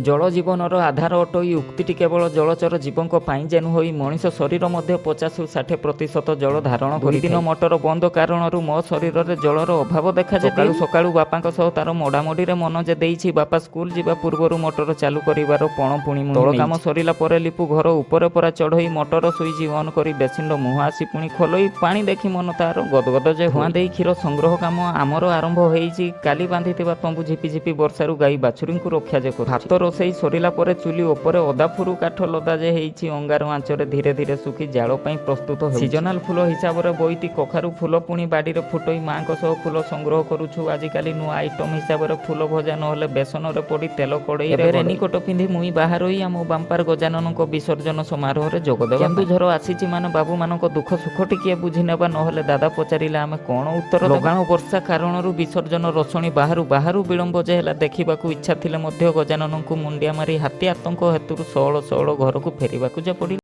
ଜଳ ଜୀବନର ଆଧାର ଅଟଇ ଉକ୍ତିଟି କେବଳ ଜଳଚର ଜୀବଙ୍କ ପାଇଁ ଯେ ନୁହଁ, ମଣିଷ ଶରୀର ମଧ୍ୟ 50ରୁ 60% ଜଳ ଧାରଣ କରି। ଦିନ ମଟର ବନ୍ଦ କାରଣରୁ ମୋ ଶରୀରରେ ଜଳର ଅଭାବ ଦେଖାଯାଏ। ସକାଳୁ ସକାଳୁ ବାପାଙ୍କ ସହ ତାର ମଡାମଡିରେ ମନ ଯେ ଦେଇଛି। ବାପା ସ୍କୁଲ ଯିବା ପୂର୍ବରୁ ମଟର ଚାଲୁ କରିବାର ପଣ ପୁଣି ମୁଁ। ତଳ କାମ ସରିଲା ପରେ ଲିପୁ ଘର ଉପରେ ପରା ଚଢେଇ ମଟର ସୁଇଚ୍ ଅନ୍ କରି ବେସିନର ମୁହଁ ଆସି ପୁଣି ଖୋଲଇ ପାଣି ଦେଖି ମନ ତାର ଗଦଗଦ ଯେ। ଧୂଆଁ ଦେଇ କ୍ଷୀର ସଂଗ୍ରହ କାମ ଆମର ଆରମ୍ଭ ହେଇଛି। କାଲି ବାନ୍ଧିଥିବା ତମ୍ବୁ ଝିପି ଝିପି ବର୍ଷାରୁ ଗାଈ ବାଛୁରୀଙ୍କୁ ରକ୍ଷା ଯେ କରୁଛି। ଭାତ ରୋଷେଇ ସରିଲା ପରେ ଚୁଲି ଉପରେ ଅଦା ଫୁରୁ କାଠ ଲଦା ଯେ ହେଇଛି, ଅଙ୍ଗାର ଆଞ୍ଚରେ ଧୀରେ ଧୀରେ ଶୁଖି ଜାଳ ପାଇଁ ପ୍ରସ୍ତୁତ ହେଉଛି। ସିଜନାଲ ଫୁଲ ହିସାବରେ ବୋଇତି କଖାରୁ ଫୁଲ ପୁଣି ବାଡ଼ିରେ ଫୁଟଇ ମାଙ୍କ ସହ ଫୁଲ ସଂଗ୍ରହ କରୁଛୁ। ଆଜିକାଲି ନୂଆ ଆଇଟମ ହିସାବରେ ଫୁଲ ଭଜା, ନହେଲେ ବେସନରେ ପଡ଼ି ତେଲ କଡ଼େଇରେ। ଏବେ ରେନିକୋଟ ପିନ୍ଧି ମୁଇଁ ବାହାରଇ ଆମ ବାମ୍ପାର ଗଜାନନଙ୍କ ବିସର୍ଜନ ସମାରୋହରେ ଯୋଗ ଦେବା। କେନ୍ଦୁଝର ଆସିଛି ମାନେ ବାବୁମାନଙ୍କ ଦୁଃଖ ସୁଖ ଟିକିଏ ବୁଝି ନେବା, ନହେଲେ ଦାଦା ପଚାରିଲେ ଆମେ କଣ ଉତ୍ତର? ଲଗାଣ ବର୍ଷା କାରଣରୁ ବିସର୍ଜନ ରୋଷଣୀ ବାହାରୁ ବାହାରୁ ବିଳମ୍ବ ଯେ ହେଲା। ଦେଖିବାକୁ ଇଚ୍ଛା ଥିଲେ ମଧ୍ୟ ଗଜାନନଙ୍କୁ ମୁଣ୍ଡିଆ ମାରି ହାତୀ ଆତଙ୍କ ହେତୁରୁ ସଅଳ ସଅଳ ଘରକୁ ଫେରିବାକୁ ଯେ ପଡ଼ିଲା।